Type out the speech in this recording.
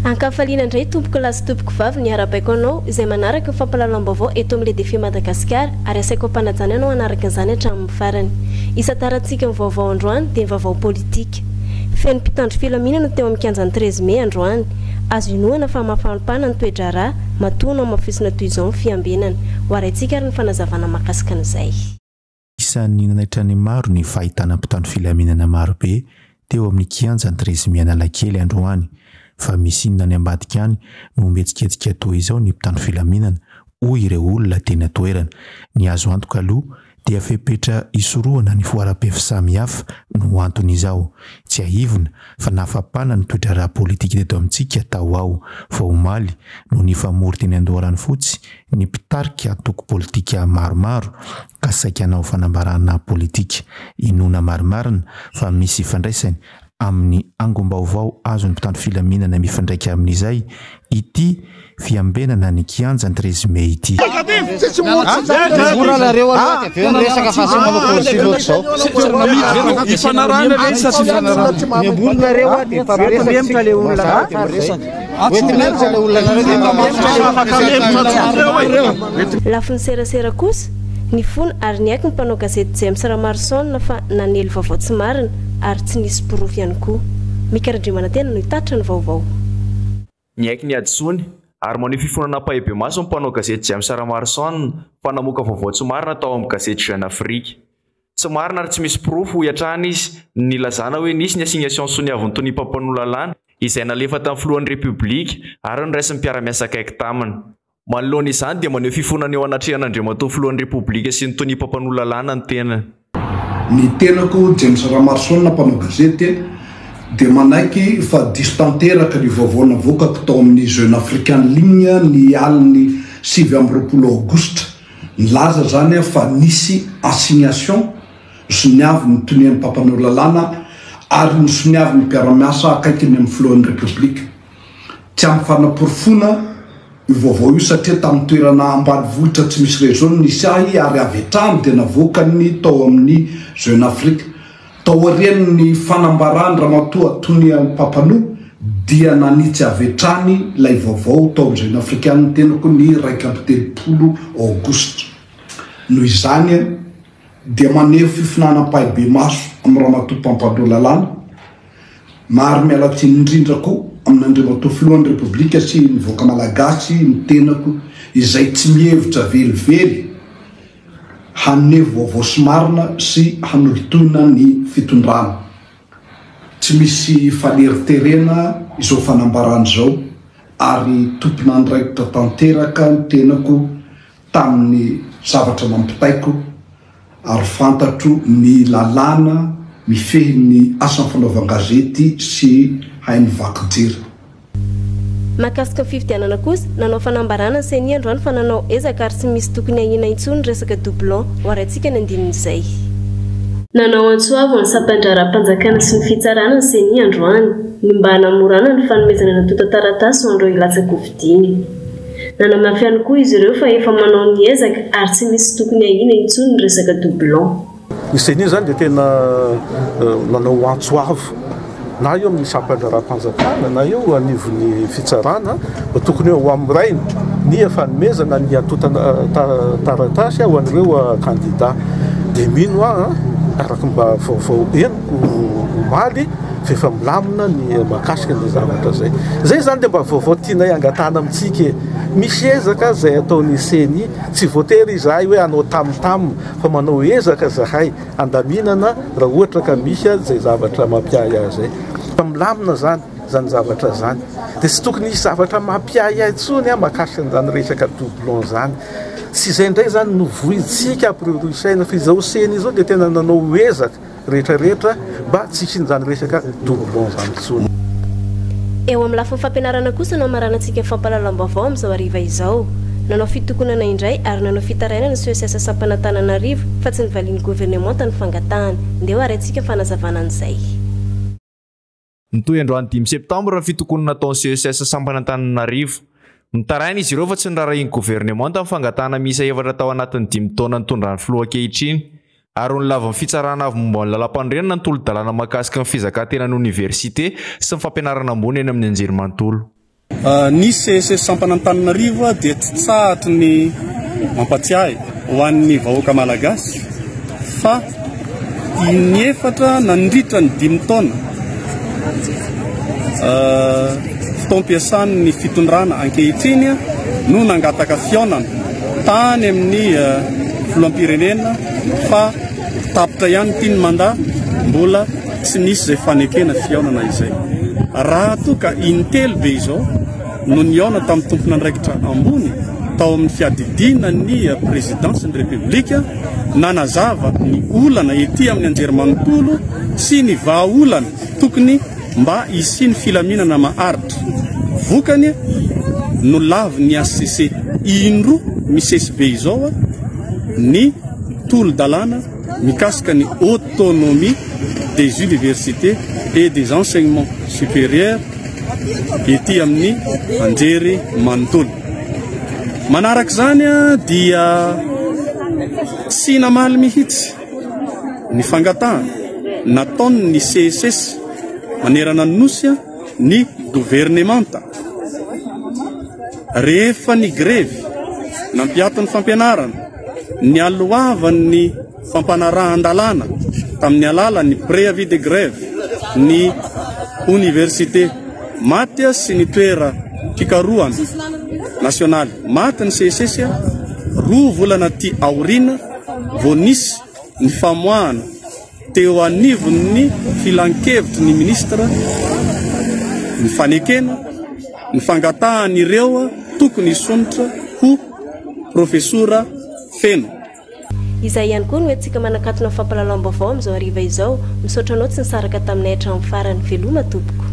Ankafaliana indray tompoko lahy sy tompoko vavy ny arabaiko anao izay manaraka ny fampahalalam-baovao eto amin'ny Le Défi Madagascar ary asaiko ampanajana ianao hanaraka an'izany hatramin'ny farany. Isantarantsika ny vaovao androany dia ny vaovao politika. Feno mpitandro filaminana teo amin'ny kianjan'ny 13 mai androany. Azo inoana fa mafampana ny toe-draharaha matoa nohamafisina toy izao ny fiambenana. Ho arahintsika ary ny fanazavana mahakasika an'izay. Isan'ny nanaitra ny maro ny fahitana mpitandro filaminana marobe teo amin'ny kianjan'ny 13 mai Analakely androany. Fa misy inona any ambadika any no mihetsiketsika toa izao ny mpitandro filaminana, hoy ireo olona teny an-toerana. Ny azo antoka aloha dia fepetra hisorohana ny foaram-pefy samihafa no anton'izao. Tsiahivina fa nahafapana ny toe-draharaha politika teto amintsika tao ao vao omaly no nifamory teny Andoharanofotsy ny mpitarika antoko politika maromaro ka saika hanao fanambarana politika. Inoana marimarina fa misy ifandraisany amin'ny angom-baovao azon'ny mpitandro filaminana mifandraika amin'izay ity fiambenana ny kianjan'ny 13 mey ity. Lafiny serasera kosa, nifona ary niaiky ny mpanao gazety James Ramaroson fa nanely vaovao tsy marina ary tsy nisy porofo ihany koa. Mika Randriamanantena no hitatitra ny vaovao. Niaiky ny hadisoany ary maneho fifonana ampahibemaso ny mpanao gazety James Ramaroson fa namoaka vaovao tsy marina tao amin'ny gazety Jeune Afrique. Tsy marina ary tsy misy porofo, hoy hatrany izy, ny nilazana hoe nisy ny assignation soniavin'ny tonia mpampanoa lalàna, izay nalefa tamin'ny filohan'ny Repoblika ary noraisin'ny mpiara-miasa akaiky taminy. Manoloana izany dia maneho fifonana eo anatrehan'Andriamatoa Filohan'ny Repoblika sy ny Tonia mpampanoa lalàna ny tenany. Ny tenako, James Ramaroson, mpanao gazety, dia manaiky fa diso tanteraka ny vaovao navoakako tao amin'ny Jeune Afrique en ligne ny alin'ny 29 aogositra. Nilaza izany aho fa nisy assignation nosoniavin'ny Tonian'ny mpampanoa lalàna ary nosoniavin'ny mpiara-miasa akaikiny amin'ny Filohan'ny Repoblika. Tsy ampy fanaporofoana io vaovao io satria tamin'ny toerana ambanivohitra tsy misy réseau no nisy ahy ary avy hatrany dia navoakany tao amin'ny Jeune Afrique. Taorian'ny fanambaran'i Ramatoa Tonia Mpampanoa dia nanitsy avy hatrany ilay vaovao tao amin'ny Jeune Afrique ny tenako ny 31 aogositra. Noho izany dia maneho fifonana ampahibemaso amin'i Ramatoa Mpampanoa lalàna, Maro miala tsiny indrindra koa amin'Andriamatoa Filohan'ny Repoblika sy ny vahoaka Malagasy ny tenako izay tsy mihevitra velively hanome vaovao sy marina sy hanolotoina ny fitondrana. Tsy misy faneriterena izao fanambarana izao ary tompon'andraikitra tanteraka ny tenako tamin'ny zavatra nampitaiko ary fantatro ny lalàna mifehy ny asan'ny fanaovan-gazety sy haino vaky jery. Mahakasika ny fifidianana kosa, nanao fanambarana ny Ceni androany fa nanao ezaka ary tsy misy tokony ahiana intsony ny resaka doublon. Ho arahintsika ny andinin'izay. Nanao antso avo ny sampan-draharaham-panjakana sy ny fitsarana ny Ceni androany, ny mba hanamorana ny fanomezana ny antontan-taratasy ho an'ireo hilatsa-kofidiny. Nanamafy ihany koa izy ireo fa efa manao ny ezaka ary tsy misy tokony ahiana intsony ny resaka doublon. Ny Ceni izany dia tena nanao antso avo na eo amin'ny sampan-draharaham-panjakana na eo anivon'ny fitsarana mba tokony hoe ho hamoraina ny fanomezana ny antontan-taratasy ho an'ireo kandida. Dia mino aho araka ny mba vaovao henoko omaly fa efa milamina ny mahakasika an'izay zavatra izay. Izay izany dia mba vaovao tianay hangatahana amintsika e. Misy ezaka izay ataon'ny Ceni, tsy voatery izahay hoe hanao tam tam fa manao ezaka izahay handaminana raha ohatra ka misy izay zavatra mampiahiahy izay. Fa milamina izany izany zavatra izany. Dia tsy tokony hisy zavatra mampiahiahy intsony mahakasika an'izany resaka doublon izany. Tsy izay indray izany no vointsika hampiroroy saina fa izao Ceni izao dia tena nanao ezaka. rehetra rehetra mba tsy hisian'izany resaka doublon izany intsony. Eo amin'ny lafiny fampianarana kosa no hamaranantsika ny fampahalalam-baovao amin'izao hariva izao. Nanao fitokonana indray ary nanao fitarainana ny SECES sampana Antananarivo fa tsy nivalian'ny governemanta ny fangatahany. Ndeha ho arahintsika ny fanazavana an'izay. Nitohy androany dimy septambra ny fitokonana nataon'ny SECES sampana Antananarivo. Mitaraina izy ireo fa tsy noraharahian'ny governemanta ny fangatahana miisa efatra tao anatin'ny dimy taona nitondran'ny filoha ankehitriny. Ary nolavin'ny Fitsarana Avo momba ny Lalàmpanorenana ny tolo-dalàna mahakasika ny fizakan-tenan'ny oniversite sy ny fampianarana ambony eny amin'ny anjerimanontolo. Ny CSS Sampana Antananarivo dia tsy tsahatry ny mampatsiahy ho an'ny vahoaka malagasy fa inefatra nandritra ny dimy taona fotoam-piasan'ny fitondrana ankehitriny no nangataka fihaonana tany amin'ny filoham-pirenena fa tapitra ihany ity ny mandat mbola tsy nisy izay fanekena fihaonana izay. Raha toa ka intelo be izao no nihaona tamin'ny tompon'andraikitra ambony tao amin'ny fiadidiana ny présidence ny Repoblika nanazava ny olana ety amin'ny anjerimanontolo sy ny vahaolana tokony mba hisian'ny filaminana maharitra. Vokany, nolavin'ny HCC indroa misesy be izao ny tolo-dalàna mikasika ny autonomie des universités et des enseignements supérieurs ety amin'ny anjery manontolo. Manaraka izany dia tsy namaly mihitsy ny fangatahana nataon'ny CSS manerana ny Nosy ny governemanta. Rehefa ny grevy nampiato ny fampianarana, nialohavan'ny fampanarahan-dalàna tamin'ny alalan'ny préavis de grève ny oniversite maty sy ny toeram-pikarohana nasionaly maty ny CSS, roa volana aty aoriana vao nisy ny famoahana teo anivon'ny filankevitry ny minisitra ny fanekena ny fangatahan'ireo tokony hisonitra ho profesora feno. Izay ihany koa no entintsika manakatona ny fampahalalam-baovao amin'izao hariva izao. Misaotra anao tsy nisaraka taminay hatramin'ny farany. Veloma tompoko.